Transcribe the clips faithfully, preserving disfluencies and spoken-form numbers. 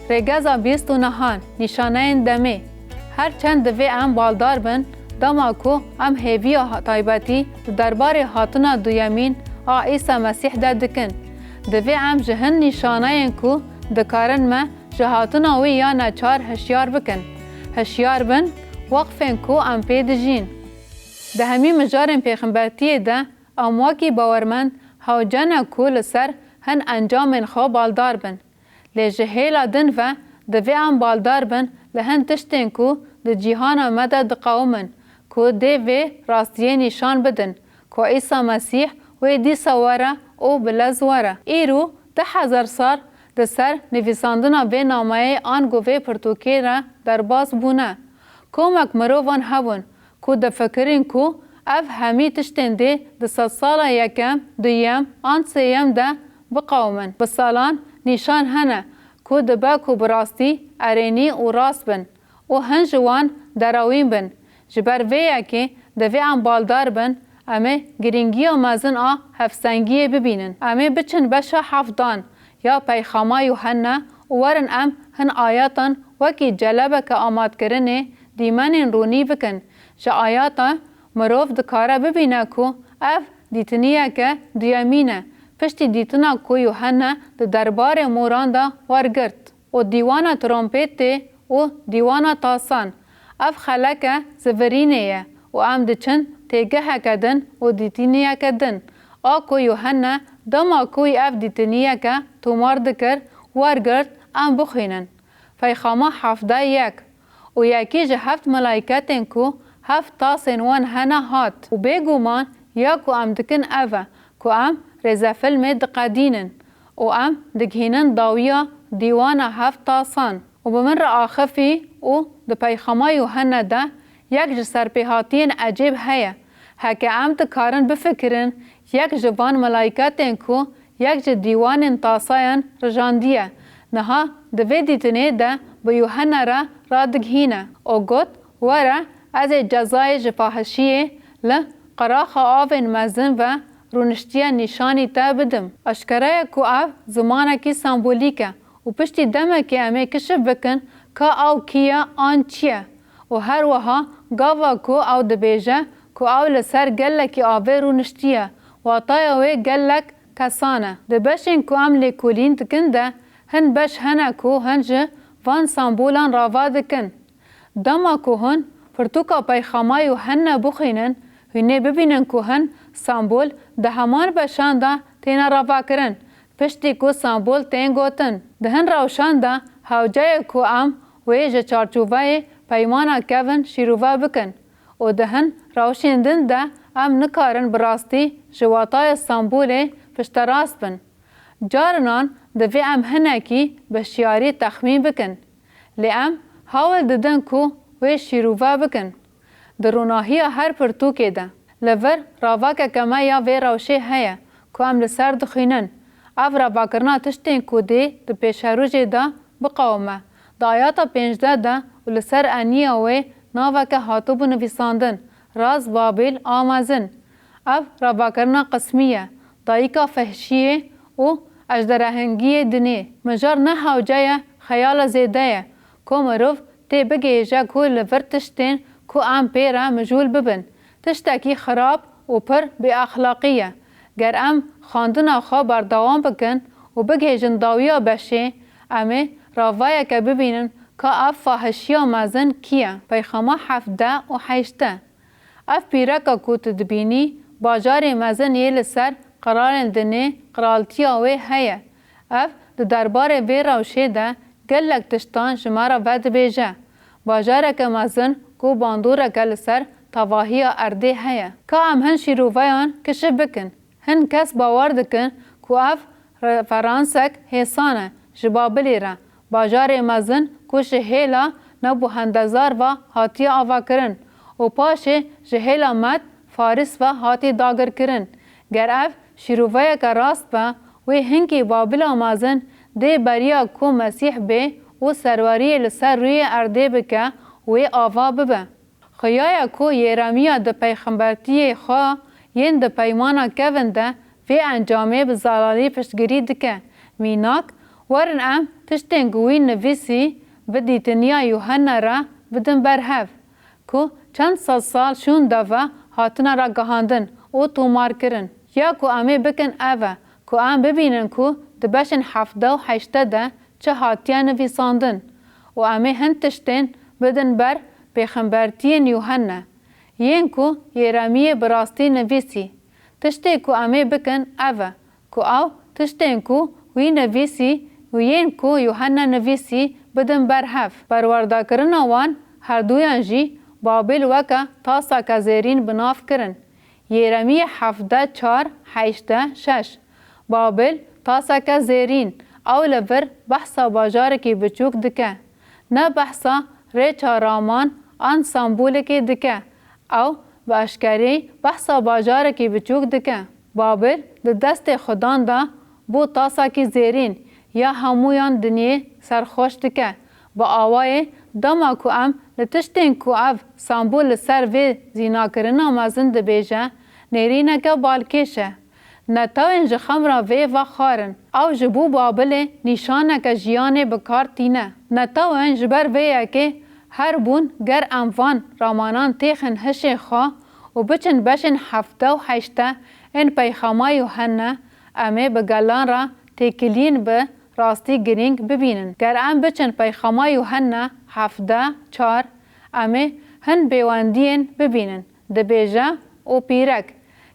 Rêgeza bîst û nehan, nîşaneyên demê. Her çend divê em baldar bin, dema ku em hêviya ha-, taybetî di derbarê hatina duyemîn a Îsa Mesîh de dikin. Divê em ji hin nîşaneyên ku dikarin me ji hatina wî ya neçar hişyar bikin. Hişyar bin, weqfên ku em pê dijîn. Di hemî mijarên pêxembertiyê de em wekî bawermend hewce ne ku li ser hin encamên xwe baldar bin. Lê ji hêla din ve divê em baldar bin li hin tiştên ku di cîhana me de diqewimin, ku dê vê rastiyê nîşan bidin, ku Îsa Mesîh wê dîsa were û bi lez were. Îro du hezar sal di ser nivîsandina vê nameyê ango vê pirtûkê re derbas bûne. Komek mirovan hebûn ku difikirin ku ev hemî tiştên dê di sedsala yekem, duyem an sêyem de biqewimin. Bi salan nîşan hene ku dibe ku bi rastî erênî û rast bin û hin ji wan derawîn bin. Ji ber vê yekê divê em baldar bin, em ê girîngiya mezin a hevsengiyê bibînin. Em ê biçin beşa heftan ya Peyxama Yuhenna û werin em hin ayatan wekî celebeke amadkirinê dîmenên rûnî bikin. Ji ayata mirov dikare bibîne ku ev dîtiniyeke duyemîn e, piştî dîtina ku Yuhenna di derbarê moran de wergirt û dîwana trompêtê û dîwana tasan. Ev xeleke zivirînê ye û em diçin têgeheke din û dîtiniyeke din, a ku Yuhenna dema ku wî ev dîtiniyeke tomar dikir, wergirt, em bixwînin. Peyxama hevdeh yek. Û yekî ji heft melayketên ku heft tasên wan hene hat. Û bêguman ya ku em dikin ev e, ku em rêzefilmê diqedînin û em digihînin dawiya dîwana heft tasan. Û bi min re axifî û di Peyxama Yuhenna de yek ji serpêhatiyên ecêb heye. Heke em dikarin bifikirin, yek ji van melayketên ku yek ji dîwanên tasayan rijandiye, niha di vê dîtinê de bi Yuhenna re radigihîne û got, Were, ez ê cezayê ji fahişiyê li qiraxa avên mezin ve rûniştiye nîşanî te bidim. Eşkere ye ku ev zimanekî sembolîk e û piştî demekê em ê kişif bikin ka ew kî ye an çi ye. Û her wiha gava ku ew dibêje ku ew li ser gelekî avê rûniştiye, wataya wê gelek kesan e. Di beşên ku em lêkolîn dikin de hin beş hene ku hin ji van sembolan rava dikin. Dema ku hûn pirtûka Peyxama Yuhenna bixwînin, hûn ê bibînin ku hin sembol di heman beşan de têne ravakirin, piştî ku sembol tên gotin. Di hin rewşan de hewce ye ku em wê ji çarçoveyê Peymana Kevin şîrove bikin û di hin rewşên din de em nikarin bi rastî ji wataya sembolê pişterast bin. Carinan divê em hinekî bi şiyarî texmîn bikin. Lê em hewl didin ku wê şîrove bikin. Di ronahiya her pirtûkê de, li vir ravakeke me ya vê rewşê heye ku em li ser dixwînin. Ev ravakirina tiştên ku dê di pêşerojê de biqewime, di ayata pêncdeh de û li ser eniya wê naveke hatibû nivîsandin, Raz Babîl a Mezin. Ev ravakirina qismî ye, dayika fehşiyê û ejderehengiyê dinê. Mijar ne hewce ye, xeyala zêde ye, ku mirov tê bigihêje ku li vir tiştên ku em pê re mijûl bibin, tiştekî xirab û pir bêexlaqî ye. Ger em xwendina xwe berdewam bikin û bigihêjin dawiya beşê, em ê ravayeke bibînin ka ev fahişiya mezin kî ye. Peyxama hevdeh û heştê. Ev pîreka ku tu dibînî, bajarê mezin yê li ser qiralên dinê qiraltiya wê heye. Ev di derbarê vê rewşê de gelek tiştan ji me re vedibêje. Bajareke mezin ku bandoreke li ser tevahiya erdê heye. Ka em hin şîroveyan kişif bikin. Hin kes bawer dikin ku ev referansek hêsan e ji Babilê re. Bajarê mezin ku ji hêla Nebuhendezar ve hatiye avakirin û paşê ji hêla Med Faris ve hatiye dagirkirin. Ger ev şîroveyeke rast be, wê hinkî Babila mezin dê beriya ku Mesîh bê û serweriyê li ser rûyê erdê bike, wê ava bibe. Xuya ye ku Yeremiya di peyxembertiyê xwe yên di Peymana Kevin de vê encamê bi zelalî piştgirî dike. Mînak, Werin em tiştên ku wî nivîsî bi dîtiniya Yuhanna re bidin ber hev, ku çend sed sal şûnde ve hatine ragihandin û tomarkirin. Ya ku em ê bikin ev e, ku em bibînin ku di beşên hevdeh û heştê de çi hatiye nivîsandin û em ê hin tiştên bidin ber pêxembertiyên Yuhanna, yên ku Yeremiyê bi rastî nivîsî. Tiştê ku em ê bikin ev e, ku ew tiştên ku wî nivîsî û yên ku Yuhanna nivîsî bidin ber hev. Perwerdekirina wan herduyan jî Babîl weke taseke zêrîn bi nav kirin. Yeremiyê hevdeh çar, heştê şeş. Babîl taseke zêrîn, ew li vir behsa bajarekî biçûk dike. Ne behsa rêça Raman an Stenbolekê dike. Ew bi eşkerî behsa bajarekî biçûk dike. Babîl di destê Xudan de bû tasekî zêrîn ya hemûyan dinyê serxweş dike. Bi awayê dema ku em li tiştên ku ev Stenbol li ser vê zînakirina mezin dibêje, nêrîneke balkêş e. Netewên ji xem re vê ve xwarin. Ew ji bo Babilê nîşaneke jiyanê bi kar tîne. Netewên ji ber vê yekê her bûn, ger em van ramanan têxin hişê xwe û biçin beşên hevdeh û heştê ên peyxama Yuhanna, em ê bi gelan re têkiliyên bi rastî girîng bibînin. Ger em biçin peyxama Yuhanna hevdeh çar, em ê hin pêwendiyên bibînin. Dibêje, û pîrek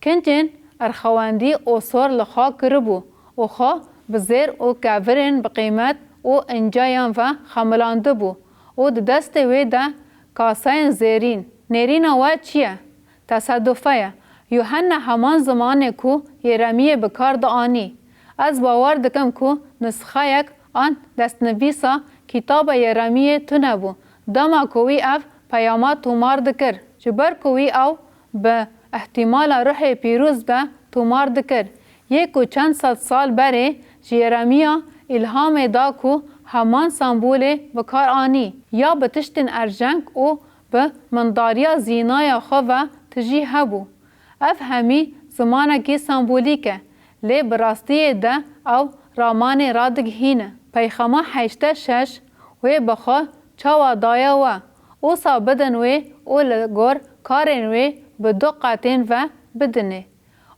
kincên erxewendî û sor li xwe kiribû û xwe bi zêr û kevirên bi qîmet û înceyan ve xemilandibû û di destê wê de kaseyên zêrîn. Nêrîna we çi ye? Tesedufe ye. Yuhanna heman zimanê ku Yeremiyê bi kar dianî. Ez bawer dikim ku nisxeyek an destnivîsa kitaba Yeremiyê tune bû, dema ku wî ev peyama tomar dikir. Ji ber ku wî ew bi îhtîmala Ruhê Pîroz de tomar dikir, yê ku çend sed sal berê ji Yeremiya îlhamê da ku heman Stenbolê bi kar anî, ya bi tiştên erjeng û bi mindariya zînaya xwe ve tijî hebû. Ev hemî zimanekî sembolîk e, lê bi rastiyê de ew ramanê radigihîne. Peyxama heştê şeş wê bi xwe çawa daye we, wisa bidin wê û li gor karên wê bi du qetên ve bidinê.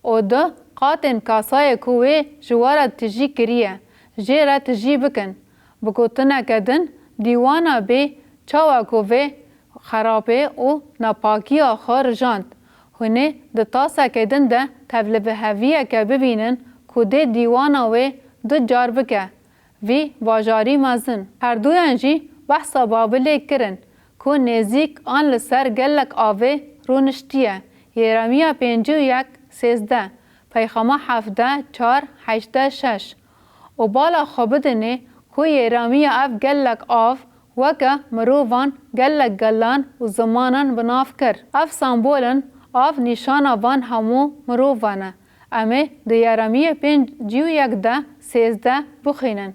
Û du qatên kasayê ku wê ji we re tijî kiriye, jê re tijî bikin. Bi gotineke din, dîwana bê çawa ku vê xerapê û nepakiya xwe rijand. Hûn ê di tasekê din de tevliviheviyeke bibînin ku dê dîwana wê du car bike vî bajarî mezin. Herduyan jî behsa Babilê kirin ku nêzîk an li ser gelek avê rûniştiye. Yeremiya pêncî û yek sêzdeh, Peyxama hevdeh çar heştê şeş. Û bala xwe bidinê ku Yeremiya ev gelek av weke mirovan gelek gelan û zimanan bi nav kir. Ev sembolin av nîşana van hemû mirovan e. Em ê di Yeremiyê pêncî û yek de sêzdeh bixwînin.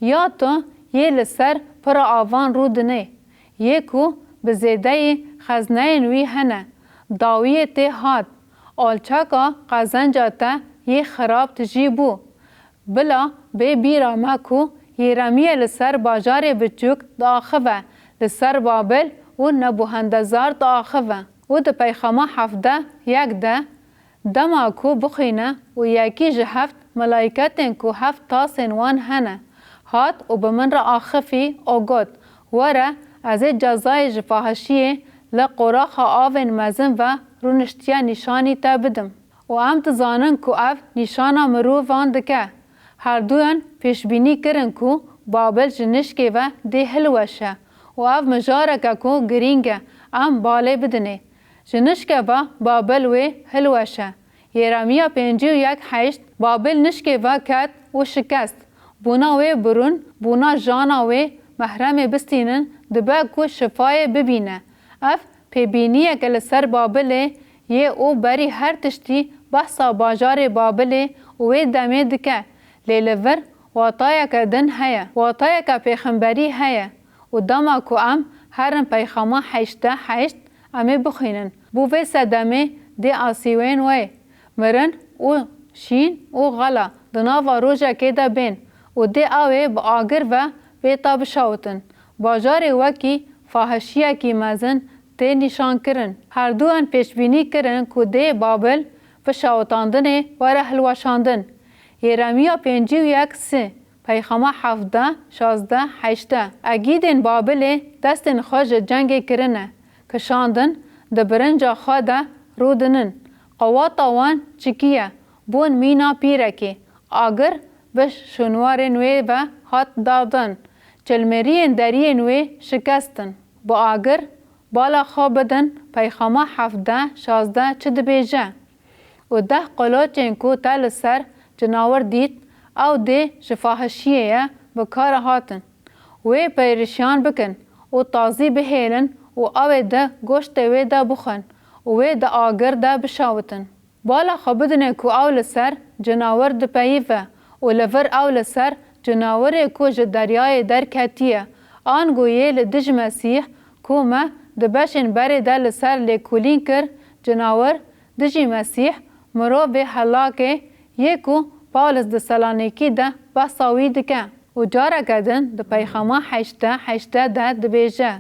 Ya tu yê li ser pira avan rûdinê, yê ku bi zêdeyî xezneyên wî hene, dawiyê tê hat, alçaka qezenca te yê xirab tijî bû. Bila bê bîra me ku Yeremiye li ser bajarê biçûk diaxive, li ser Babil û Nebuhendezar diaxive. Û di Peyxama hevdeh yek de, dema ku bixwîne û yekî ji heft melayketên ku heft tasên wan hene, hat û bi min re axifî û got, Were, ez ê cezayê ji fahişiyê li qoraxa avên mezin ve rûniştiye nîşanî te bidim. Û em dizanin ku ev nîşana mirovan dike. Herduyan pêşbînî kirin ku Babil ji nişkê ve dê hilweşe û ev mijareke ku girîng e em balê bidinê. Ji nişke ve Babil wê hilweşe. Yeremiya pêncî û yek heşt, Babil nişkê ve ket û şikest. Bona wê birûn, bona jana wê mehremê bistînin dibe ku şifayê bibîne. Ev pêbîniyeke li ser Babilê yê û berî her tiştî behsa bajarê Babilê û wê demê dike. Lê li vir watayeke din heye, watayeke pêxemberî heye. Û dema ku em herin Peyxama heştê heşt, em ê bixwînin. Bo vê sedemê dê asîwên wê, mirin û şîn û xela di nava rojekê de bên. û dê ew ê bi agir ve vêta bişawitin. Bajarê wekî fahişiyekî mezin tê nîşankirin. Herduyan pêşbînî kirin ku dê Babil bi şawitandinê were hilweşandin. Yeremiya pêncî û yek sê, Peyxama hevdeh, şazdeh, heştê. Egîdên Babilê destên xwe ji cengê kirine, kişandin, di birinca xwe de rûdinin. Qewata wan çikî ye, bûn mîna pîrekê. Agir bi şûnwarên wê ve hat dadin. Çilmêriyên deriyên wê şikestin. Bi agir bala xwe bidin, Peyxama hevdeh, şazdeh çi dibêje? Û deh qoloçên ku te li ser cinawir dît, ew dê ji fahişiyê ye bi kar hatin. Wê perişan bikin û tazî bihêlin û ew ê di goştê wê de bixwin û wê di agir de bişawitin. Bala xwe bidine ku ew li ser cinawir dipeyive û li vir ew li ser cinawirê ku ji deryayê derketiye, ango yê li dij Mesîh ku me di beşên berê de li ser lêkolîn kir, cinawir, dijî Mesîh, mirovê helakê, yê ku Pawlos di Selanîkî de behsa wî dike û careke din di Peyxama heştê heştê de dibêje,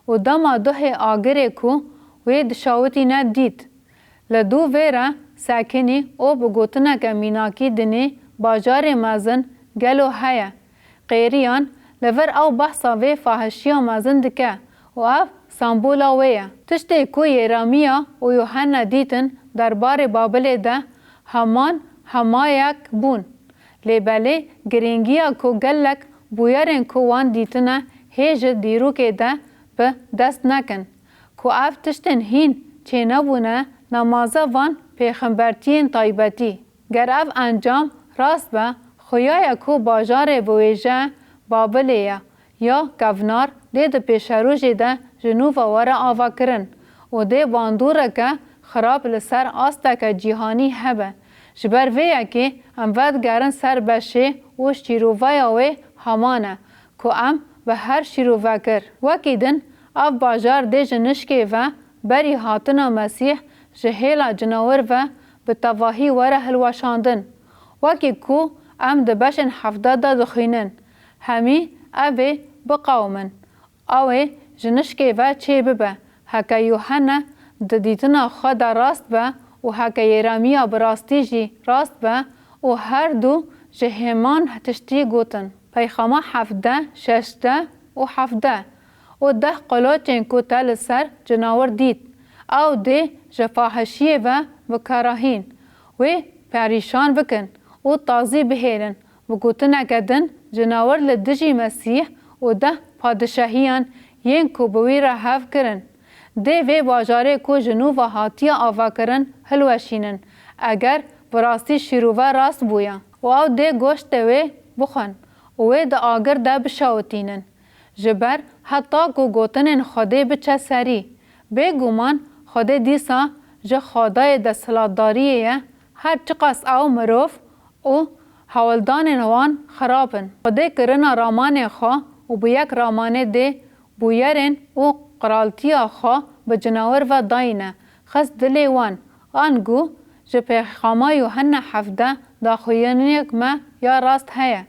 û dema duhê agirê ku wê dişawitîne dît. Li dû vê re sekinî û bi gotineke mînakî dinê, bajarê mezin gelo heye? Qêriyan, li vir ew behsa vê fahişiya mezin dike û ev sembola wê ye. Tiştê ku Yeremiya û Yuhanna dîtin derbarê Babilê de heman hemayek bûn. Lê belê girîngiya ku gelek bûyerên ku wan dîtine hê ji dîrokê de bi dest nekin, ku ev tiştên hîn çênebûne nemaze van pêxembertiyên taybetî. Ger ev encam rast be, xuyaya ku bajarê biwêje Babilê ye, ya kevnar dê di pêşerojê de ji nû ve were avakirin û dê bandoreke xirab li ser asteke cîhanî hebe. Ji ber vê yekê em vedigerin ser beşê û şîroveya wê heman e, ku em bi her şîrovekir. Wekî din, ev bajar dê ji nişkê ve berî hatina Mesîh ji hêla cinawir ve bi tevahî were hilweşandin. Wekî ku em di beşên hevdeh de dixwînin, hemî ev ê biqewimin. Ew ê ji nişkê ve çêbibe. Heke Yuhanna di dîtina xwe de rast be û heke Yeremiya bi rastî jî rast be û her du ji hêman tiştî gotin. Peyxama hevdeh, şeştê û hevdê û deh qoloçên ku te li ser cinawir dît, ew dê ji fahişiyê ve bi kar hîn. Wê perîşan bikin û tazî bihêlin. Bi gotineke din, cinawir li dijî Mesîh û deh padişahiyan yên ku bi wî re hev kirin, dê vê bajarê ku ji nû ve hatiye avakirin hilweşînin, eger bi rastî şîrove rast bûye. Û ew dê goştê wê bixwin û wê di agir de bişawitînin. Ji ber heta ku gotinên Xwedê biçe serî. Bêguman Xwedê dîsa ji Xwedayê desthilatdariyê ye, her çiqas ew mirov û hewldanên wan xirab in. Xwedê kirina ramanê xwe û bi yek ramanê dê bûyerên û qiraltiya xwe bi cinawir ve dayîne, xist dilê wan. Ango ji pêxama Yuhanna hevdeh daxuyaniyek me ya rast heye.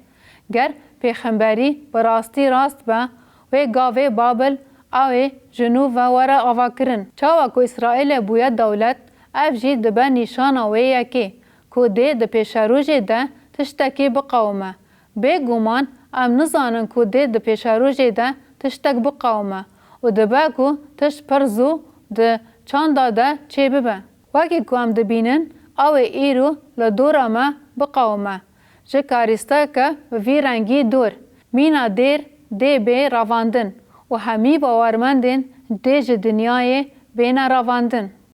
Ger pêxemberî bi rastî rast be, wê gavê Babil ew ê ji nû ve were avakirin. Çawa ku Îsraîlê bûye dewlet, ev jî dibe nîşana wê yekê, ku dê di pêşerojê de tiştekî biqewime. Bêguman em nizanin ku dê di pêşerojê de tiştek biqewime û dibe ku tişt pir zû di çanda de çêbibe. Wekî ku em dibînin, ew ê îro li dora me biqewime. Ji karîsteke bi vî rengî dor, mîna dêr dê bê revandin û hemî bawermendên dê ji dinyayê bêne revandin.